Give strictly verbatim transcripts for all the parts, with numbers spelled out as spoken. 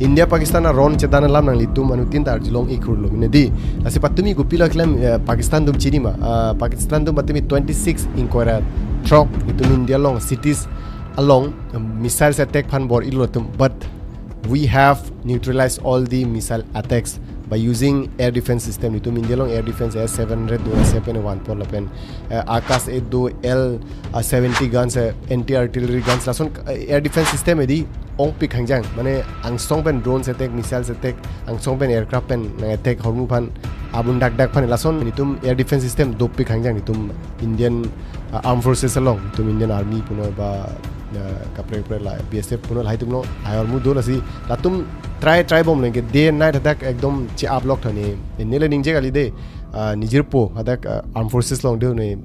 India Pakistan aron chedan alam nanglitum anuttin ta arjulong-ik hurlo mene di. Lasi patumi kopilo klem, eh, Pakistan atum chini ma. Ah, Pakistan atum patumi twenty-six ingkoi ra throk itum India along cities along, um, missiles attack aphan bor-ilo atum. But we have neutralized all the missile attacks by using air defense system. Itum India along air defense S seven hundred do, S seven one four lapen, eh, Akash eight do, L, uh, seventy guns, eh, anti artillery guns, lason, eh, air defense system edi ongpik hangjang. Mane angsong pen drones attack, missiles attack, angsong pen aircraft pen nang attack ahormu aphan, abun dakdak aphan lason itum air defense system dopik hangjang itum Indian, uh, Armed Forces along, itum Indian Army puno ba, uh, kaprek kaprek la B S F puno lahai atum lo, lahai ahormu do. Lasi latum try try bomlo ke day and night hadak ekdom che-ap lok tha ne. Neli ningje kali de, uh, nijirpo hadak, uh, Armed Forces along de ne,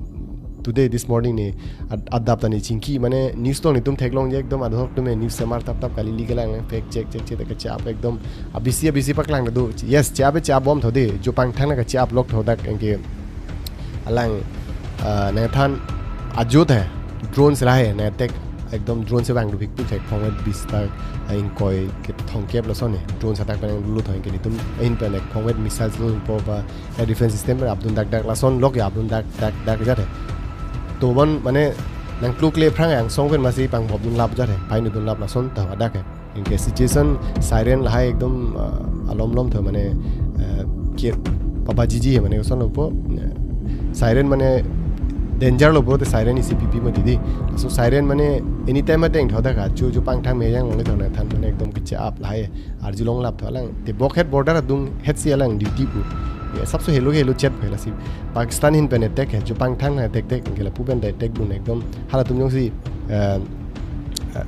today, this morning ne ad-, adap ta ne chingki, mane news along netum theklongji ekdom adhok atum news semar tap tap kali, legal ang fact check check check ke che-ap ekdom abisi abisi paklang do. Yes, che-ap che-ap bom tho de, jo pangthang na ke che-ap lok tho dak anke alang, ah, nangthan ajut hai drones lahai nang attack ekdom drone se bang dupik pik thek phongvet bis ta, ah, ingkoi kethom kep lason ne drones attack pen lu tho anke itum ahin pen ek phongvet missiles lo po ba air defense system pen abdun dak dak lason lok ya abdun dak dak dak jat hai. To bon mane nang kluk le phrang angsong pen masi pang bob dun lap jat hai, pai nu dun lap lason ta hadak hai. Anke situation siren lahai ekdom, ah, alom lom tho mane, ah, kir papa jiji hai mane koson lo po, ah, siren mane danger lo po te siren isi pipi mati di. So siren mane anytime ateng tho dak ha, chu chu pangthang me yang long le tho nangthan mane ekdom ke che-ap lahai. Arjulong lap tho alang. Te bok het border adung het si alang duty pu. Ya, sabse helo helo chet phela si. Pakistan ahin pen attack hai, jo pangthang na attack attack, ke lapu pen attack dun ekdom. Hala atum jongsi, eh, eh,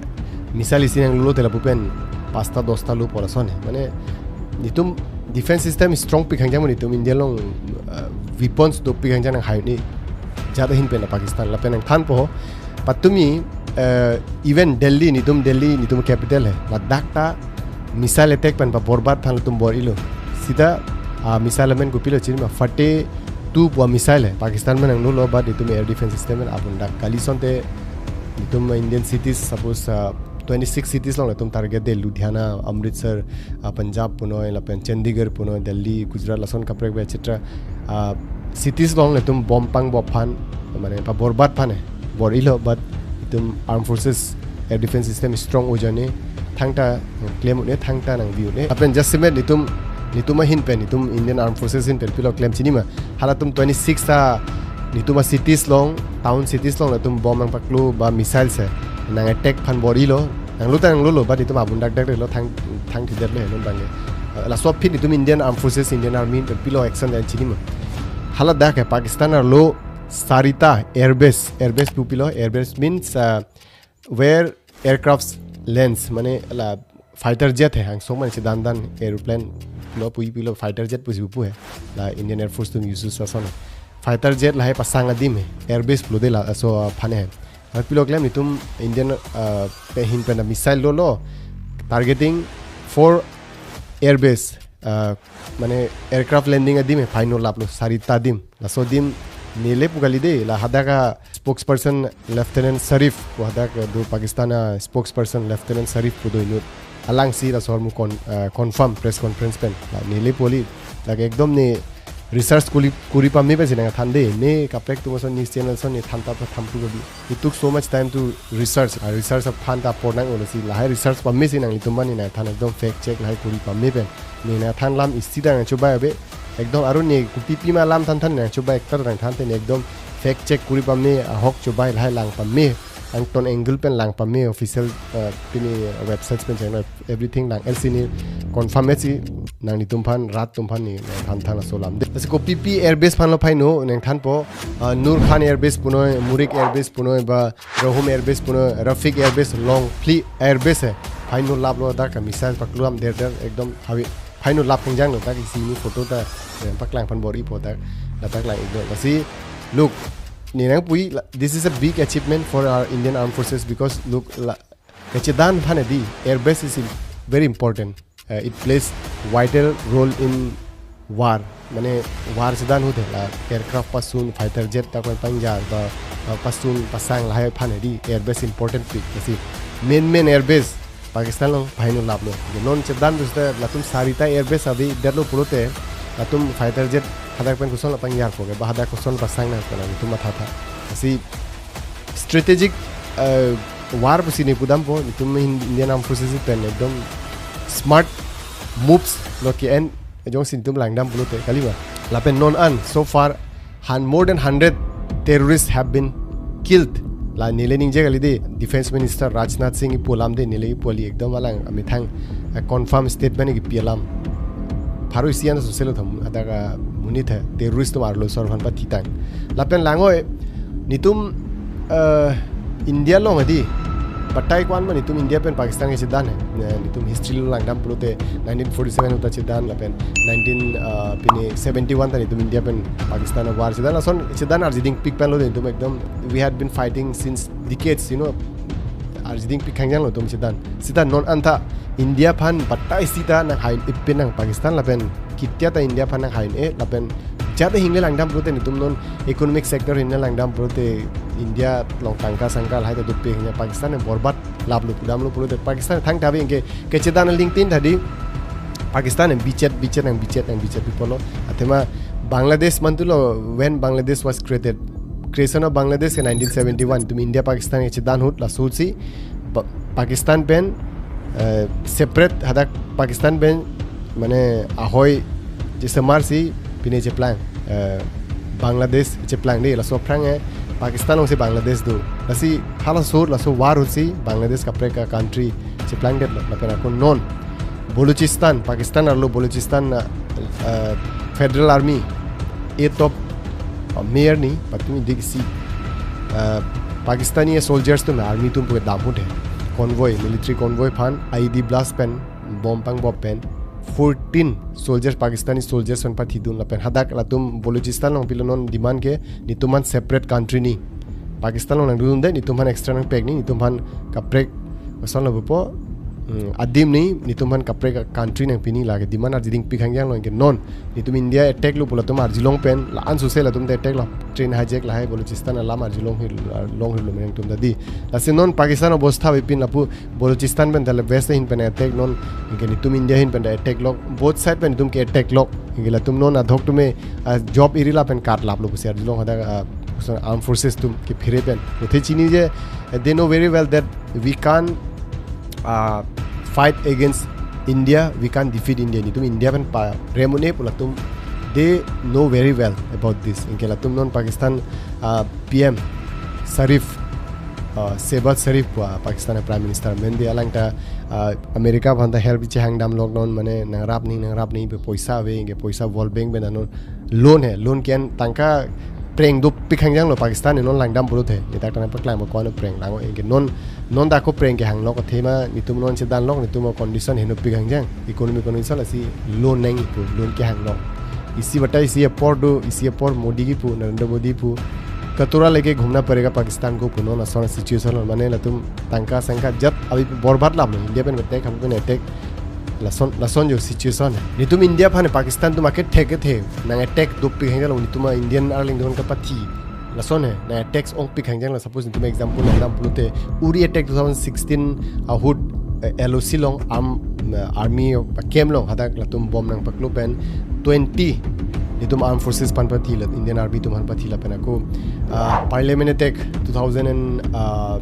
missile isi nanglo te lapu pen pasta dosta lo po lason hai. Mane, itum defense system strong pik hangjang mane itum India along, eh, weapons dopik hangjang nanghai ne. Jat ahin pen Pakistan lapen nangthanpo. Patumi, eh, even Delhi, nitum Delhi, nitum capital hai. Ladak ta missile attack pen pa borbat aphan latum bor-ilo. Sita, ah, missile amen kopilo chini ma Fateh two pu a missile hai. Pakistan amen nanglo lo, but itum air defense system pen abun dak kali asonte itum Indian cities, suppose, ah, twenty-six cities along itum target de, Ludhiana, Amritsar, ah, Punjab punoi, lapen Chandigarh punoi, Delhi, Gujarat, lason kaprek et cetera. Ah, cities along itum bomb pang bomb aphan, mane pa borbat aphan hai bor-ilo, but itum Armed Forces air defense system strong o jane, thangta claim ne, thangta nangbi ne. Lapen just semet itum, itum ahin pen, itum Indian Armed Forces ahin pen pilo claim chini ma. Hala atum twenty-six ta itum a cities along, town cities along itum bomb nangpaklo ba missiles hai nang attack aphan bor-ilo. Nanglo ta nanglo lo, but itum abun dak dak lo thang thang thidet lo non bang. Eh, laso aphi itum Indian Armed Forces, Indian Army pen pilo action dan chini ma. Hala dak hai Pakistan arlo sarita airbase, airbase pu pilo, airbase means, uh, where aircrafts lands, mane la fighter jet hai, angsong mane chedan dan aeroplane lo pu pilo, fighter jet pusi pu hai. La Indian Air Force atum use ason. Fighter jet lahai pasang adim hai, airbase pulo de laso aphan hai. Ar pilo klem itum Indian, uh, pe ahin pen missile lo lo, targeting four airbase, uh, mane aircraft landing adim hai, phaino laplo, sarita adim. Laso adim neli pu kali de, la hadak a spokesperson Lieutenant Sharif, pu hadak do Pakistan a spokesperson Lieutenant Sharif pu do inut. Alang si laso ahormu con-, uh, confirm press conference pen. La neli pu kali, lake ekdom ne research kuri, kuri pame pensi nangthan de, ne kaprek atum ason news channel ason ne than ta than pu kali. It took so much time to research. A research aphan ta apor nang-olo si, lahai research pame si nanglitum aphan ne nangthan ekdom fact check lahai kuri pame pen. Ne nangthan alam isi ta nangchobai ave. Ekdom arun ne kopi pi ma alam than than nangchobai ekta nangthan te ne ekdom fact check kuri pame, ahok chobai lahai lang pame. Angton angle pen lang pame, official, uh, pini websites pen channel everything lang. L C ne confirm si nanglitum aphan, rat atum aphan ne than than laso alam de. Lasi kopi pi airbase aphan lo phaino nangthanpo, uh, Nur Khan airbase punoi, Murik airbase punoi, ba Rahum airbase punoi, Rafiq airbase, long phli airbase hai. Phaino laplo dak a missile paklo am der der ekdom hawi. Phaino lap hangjang lo dak isi ne photo ta, eh, paklang aphan bor-ipo dak, ladak lang ekdom. Lasi, look, ne nangpui, la, this is a big achievement for our Indian Armed Forces because look, la, kachedan aphan di, airbase is im-, very important. Uh, it plays vital role in war. Mane war chedan ahut la aircraft pasun, fighter jet ta koi pangjar ba, uh, pasun pasang lahai aphan di airbase important pik. Lasi main main airbase Pakistan along pahingno laplo. Non chedan pusita latum sarita airbase ave detlo pulote latum fighter jet hadak pen koson la pangyarpo ke ba hadak koson pasang nangkok nangtum mathatha. Lasi strategic, eh, war pusi ne pudampo, netum Hin-, Indian Armed Forces pen ekdom smart moves lo ke-en jongsi netum langdam pulote kali ma. Lapen non an so far han more than hundred terrorists have been killed. La neli ningje kali de, Defense Minister Rajnath Singh ipu alam de, neli ipu kali ekdom alang amethang, eh, confirm statement kipi alam. Pharo isi an soselo tham hadak amonit terrorist atum arlo sor aphan pathitang. Lapen langoi netum, eh, India along adi batai ko-an ma netum India pen Pakistan kechedan he. Ne, netum history lo langdam pulote nineteen forty-seven ahut ta chedan lapen nineteen, uh, pini seventy-one ta netum India pen Pakistan war chedan. Lason chedan arjidingpik pen lo netum ekdom, we had been fighting since decades, you know. Arjidingpik khangjang lo netum chedan. Sita non anta India aphan batai sita nang hain ipin nang Pakistan lapen kitia ta India aphan nang hain e lapen jat hingle langdam pulote netum non economic sector hingle langdam pulote India along tangka sangka lahai ta dopik hingga Pakistan borbat laplo pudamlo pulote Pakistan thangta ave ke kechedan lingtin tadi Pakistan bichet bichet nang bichet nang bichet pi pulo. Athema Bangladesh mantulo, when Bangladesh was created, creation of Bangladesh ke nineteen seventy-one, netum India Pakistan kechedan ahut laso ahut si Ba-, Pakistan pen, eh, separate hadak Pakistan pen mane ahoi chesemar si pine cheplang, eh, Bangladesh cheplang de, laso aphrang, eh, Pakistan along si Bangladesh do. Lasi halaso ahut laso war ahut si Bangladesh kaprek a-country cheplangdetlo. Lapen ako non Balochistan, Pakistan arlo Balochistan, eh, eh, Federal Army, eighth of, uh, May arni patumi dik si, uh, Pakistani soldiers atum army atum pu kedam ahut he convoy, military convoy aphan I E D blast pen, bomb pangbop pen fourteen soldiers, Pakistani soldiers aphan pathidun lapen hadak latum Balochistan along pilo non demand ke netum aphan separate country ni, Pakistan along nangdun de, netum aphan extra nangpek ni, netum aphan kaprek, koson lo pupo, hmm, adim ni, netum aphan kaprek country nangpi ni, lake demand arjidingpik khangjang lo ke non netum India attack lo pu latum arjulong pen, la-an sose latum ta attack lo, train hijack lahai Balochistan alam arjulong hir, long hirlo mene netum ta di. Lasi non Pakistan obostha avepin lapu Balochistan pen tale West ahin pen attack non, ke netum India ahin pen ta attack lo, both side pen netum ke attack lo, ke latum non adhok atum, ah, job iri lapen katlaplo pusi arjulong hadak, ah, armed forces atum ke phere pen. Athe chinine je, eh, they know very well that we can't, uh, fight against India, we can't defeat India. Netum India pen parem un-e pu latum, they know very well about this. Anke latum non Pakistan, uh, P M Sharif, uh, Shehbaz Sharif pu, uh, Pakistan Prime Minister mende alangta, uh, America aphan ta help chehangdam lok non mane nangrap ni, nangrap ni pu poisa ave, anke poisa World Bank pen anon loan he, loan ke-en tangka preng dopik khangjang lo Pakistan non langdam pulote. Nedak ta nangpaklang ba ko-an preng lang, anke non, non ta ako preng kehang lok athema netum non chedan lok, netum condition henopik khangjang, economic condition lasi loan nangji pu, loan kehang lok. Isi batai isi apor do, isi apor Modi kipu, Narendra Modi pu, कटोरा लेके घूमना पड़ेगा पाकिस्तान को pu non ason situation lo, mane latum tangka sangka jat avi borbat laplo, India pen attack, hapu pen attack. Lason, lason jo situation. Netum India aphan Pakistan atum akethek kethe nang attack dopik khangjang lo, netum Indian arleng atum kapathi. Lason he, nang attack ongpik khangjang lo, suppose netum example nangdam pulote Uri attack two thousand sixteen ahut, eh, L O C along arm, eh, army camp along hadak latum bomb nangpaklo pen twenty netum armed forces aphan pathi la, Indian army atum aphan pathi lapen ako, ah, parliament attack two thousand and, ah,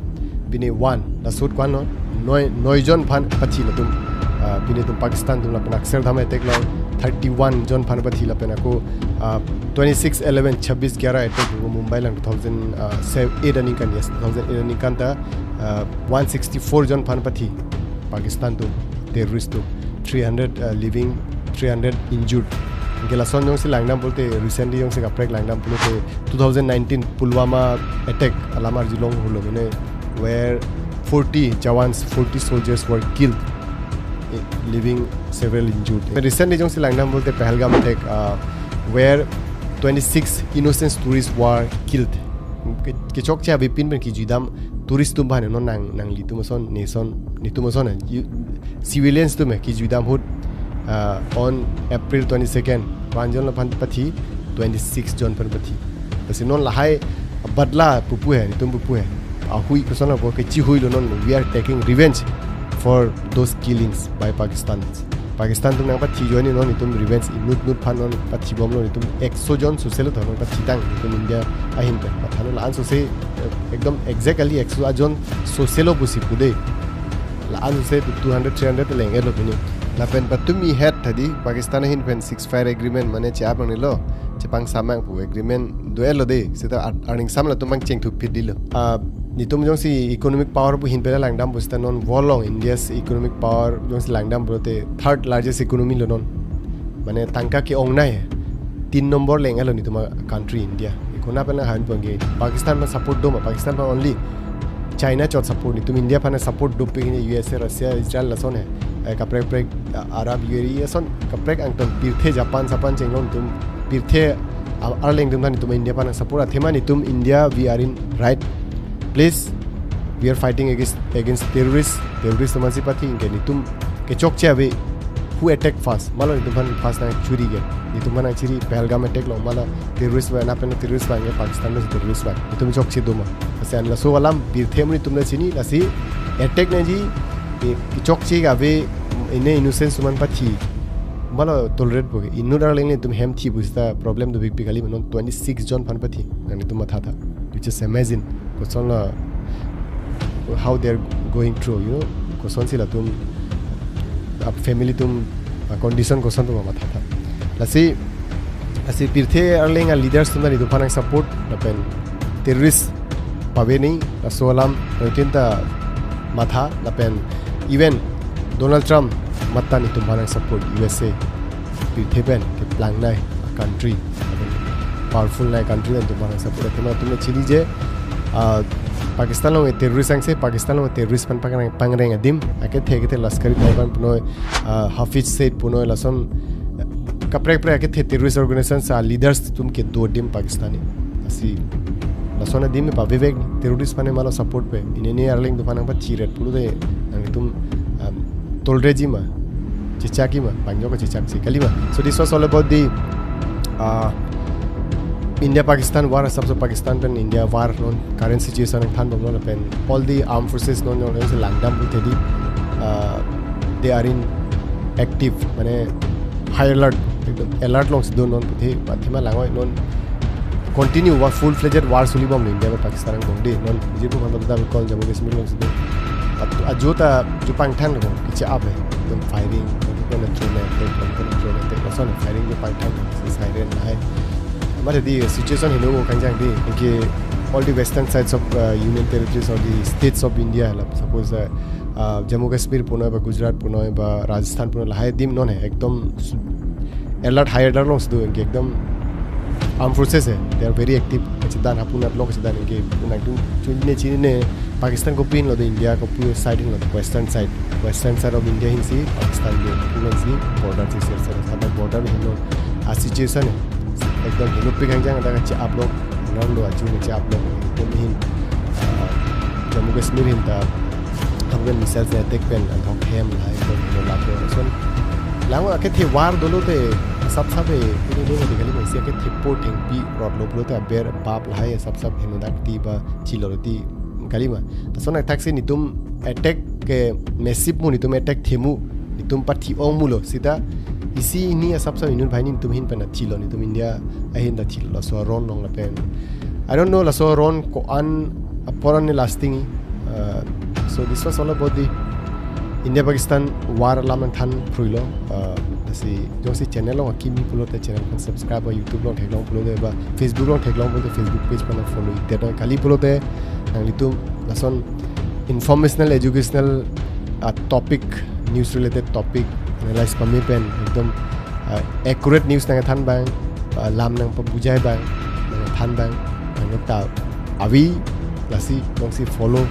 pini one, laso ahut ko-an no, noi, noi jon aphan pathi latum, ah, pini netum Pakistan atum lapen Akshardham attack along thirty-one jon aphan pathi lapen ako, ah, twenty-six eleven, chobis gyara attack pu Mumbai along two thousand, ah, eight aningkan, yes, two thousand eight aningkan ta, ah, one sixty-four jon aphan pathi Pakistan atum, terrorist atum, three hundred, uh, living, three hundred injured. Anke lason jongsi langdam pulote, recently jongsi kaprek langdam pulote two thousand nineteen Pulwama attack alam arjulong holo mene, where forty jawans, forty soldiers were killed, eh, leaving several injured. Recently jongsi langdam pulote Pahalgam attack, uh, where twenty-six innocent tourists were killed. Ke-, kechokche avepin pen kijuidam tourist atum aphan non nang, nanglitum ason, neson, netum ason, you, civilians atum he kijuidam ahut, uh, on April twenty-second, ko-an jon aphan pathi, twenty-six jon aphan pathi. Lasi non lahai badla pupu he, netum pupu he. Ahui koson apo kechihui lo non, we are taking revenge for those killings by Pakistan. Pakistan atum nangpathi ajoine non itum revenge inut nut aphan non pathibomlo, itum ekso jon soselo tho nangpathitang itum India ahin pen. Matha non la-an sose, eh, ekdom exactly ekso ajon soselo pusi pu de. La-an sose two hundred, three hundred leng-etlo pini. Lapen patumi het tadi Pakistan ahin pen ceasefire agreement mane che-ap nangnelo, chepangsamang pu agreement do-etlo de, seta ar-, arningsam latum pangcheng thuphit dilo. Ah, nitum jongsi economic power pu ahin pen langdam pu seta non world along India's economic power jongsi langdam pulote third largest economy lo non. Mane tangka ke-ongnei tin number leng-etlo nitum a-country India. Ikona pen hang ponke Pakistan aphan support do ma, Pakistan aphan only China chot support, nitum India aphan support dopik ni U S A, Russia, Israel lason he. Eh, kaprek prek, ah, Arab U A E lason kaprek angton pirthe Japan sapan chenglong itum pirthe, ah, arleng atum aphan itum India aphan support athema nitum India, we are in right place. We are fighting against, against terrorists. Terrorist atum aphansi pathi anke nitum kechokche ave, who attack first? Malo nitum aphan first nangchuri ke. Nitum aphan nangchuri, Pahalgam attack lo, malo terrorist vang, na pen terrorist vang ke, Pakistan lo terrorist vang. Nitum chokche do ma? Lasi an laso alam pirthe amonit atum ta chini, lasi attack nangji, eh, kechokche ave, ine innocent atum aphan pathi. Malo tolerate po ke. Inut arleng nitum hem thi pu seta problem do big big kali, non twenty-six jon aphan pathi. Nangtum matha tha. You just imagine. Koson la, how they're going through, you know, kosonsi latum, ah, family atum, ah, condition koson atum matha tha. Lasi, lasi pirthe arleng a-leaders atum ta nitum aphan nang support, lapen terrorist paveni, laso alam, nitum ta matha, lapen even Donald Trump mata nitum aphan nang support, U S A. Pirthe pen keplangnei a-country, powerful nei country, nangtum aphan nang support athema atum chini je, ah, Pakistan along terrorist angse, Pakistan along terrorist aphan pangreng, pangreng adim, akethe akethe Lashkar-e-Taiba punoi, ah, Hafiz Saeed punoi lason, eh, kaprek prek akethe terrorist organization a-leaders atum kedo adim Pakistan ni. Lasi lason adim pavevek ni, terrorist aphan malo support pe. Inine arleng atum aphan nangpathi ret pulote nangtum, um, tolerate ji ma, chechak ji ma, bang jok chechak ji kali ma. So this was all about the, uh, India Pakistan war, asapso Pakistan pen India war non current situation nangthanbomlo, lapen all the armed forces non non se langdam pulote di, uh, they are in active, mane high alert, ekdom alert alongsi do non puthe, athema langoi non continue war, full fledged war solibomlo India pen Pakistan angbong de, non bijir pu manda da kol Jammu Kashmir alongsi do. At-, ajo ta jo pangthang lo, kicha ave, ekdom firing, ekdom drone attack, ekdom drone attack, lason firing jo pangthang, siren lahai. Mane di situation heno kangjang de, anke all the western sides of, uh, Union Territories or the states of India, la, suppose, uh, uh, Jammu Kashmir punoi ba Gujarat punoi ba Rajasthan punoi lahai adim non he, ekdom su-, alert, high alert alongsi do, anke ekdom armed forces he, they are very active. Kachedan hapu nat along kachedan anke nangtum chinine chinine Pakistan kopi henlo de, India kopi side henlo, western side, western side of India ahinsi Pakistan do, ahinsi border si share share, sata border henlo, a-situation he, ekdom henopik kangjang, ada kache-aplo, non lo ajo kache-aplo, ekdom ahin, ah, Jammu Kashmir ahin ta, Afghan missiles attack pen anthong hem lahai pen heno lapo. Lason lang akethe war dolo te asap sap he, pini dolo te kali ma, isi akethe po thengpi rotlo pulote aber bap lahai asap sap henodak ti ba chilo ti kali ma. Lason athaksi nitum attack ke massive mu, nitum attack themu, nitum pathi-ong mulo, seta isi hini asap sap inut banghini nitum ahin pen ta thilo, nitum India ahin ta thilo, laso aron along lapen I don't know laso aron ko-an apor an lasting. Uh, so this was all about the India Pakistan war alam nangthan phruilo. Uh, lasi jongsi channel along akimi pulote channel aphan subscribe, ba YouTube along theklong pulote ba Facebook along theklong pulote Facebook page aphan follow ite kali pulote nanglitum lason informational, educational, uh, topic, news related topic analyze pame pen ekdom, uh, accurate news nangthan abang, uh, lam nangpabujai abang, nangthan abang, nangta avi, lasi jongsi follow,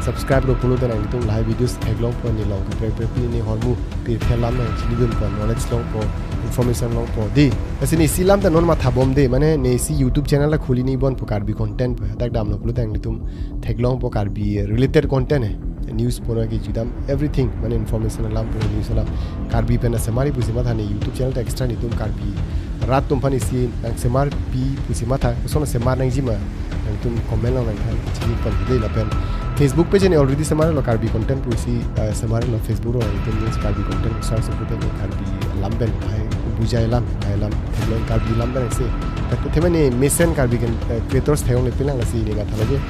subscribe lo pulote nanglitum lahai videos theklongpo, ne along kaprek prek pini ne ahormu pirthe alam nangchinidunpo, knowledge longpo, information longpo de. Lasi ne isi alam ta non mathabom de, mane ne isi YouTube channel ta khuli ni bon pu Karbi content pu, hadak damlo pulote nanglitum theklongpo Karbi related content he. News punoi ke judam, everything, mane information alam punoi news alam. Karbi pen ta semari pusi matha, ne YouTube channel ta extra nitum Karbi rat atum aphan isi nangsemarpi pusi matha, koson semar nangji ma, nangtum comment along nangthan chini pon de lapen Facebook page ne already semar lo, Karbi content pusi, eh, semar lo Facebook lo, itu means Karbi content search pulote ne Karbi alam pen, ai bujai alam, ai alam, theklong Karbi alam pen isi. Tapi tema ne mesen Karbi ken, eh, creators theklong le pinang lasi ne mathalo je.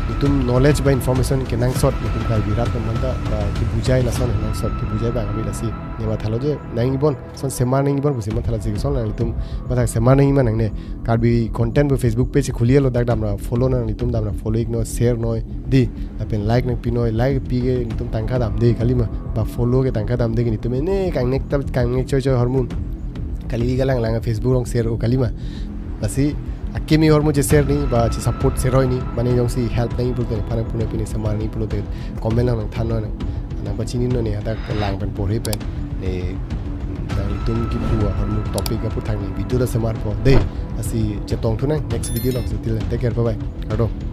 Itum knowledge ba information kenangsot, itum Karbi rat manta, ba kebujai lason kenangsot, kebujai ba kami lasi ne mathalo je, nang ibon, son semar nang ibon pusi mathalo je, son nang itum, matha semar nang iman nangne, Karbi content pu Facebook page khuli lo, dak damra follow nang itum, damra follow iknon, share noi, dei, lapen like nangpi noi, like pi ke itum tangka dam dei kalima, ba follow ke tangka dam dei ke itum ne kangnek ta kangnek choi choi hormu. Kali galang lang Facebook along share o kalima. Lasi akimi hormu che share ni, ba che support share ni, mane jongsi help nang pulote, phanang punai pini semar ni pulote, comment lang nangthan noi, nangpachini noi ne, hadak lang pen porhi pen. Ne, nang itum kipu ahormu topic aphuthak ne video ta semarpo. Dei, lasi chetong thunang next video along, si till then, take care, bye bye. Kardom.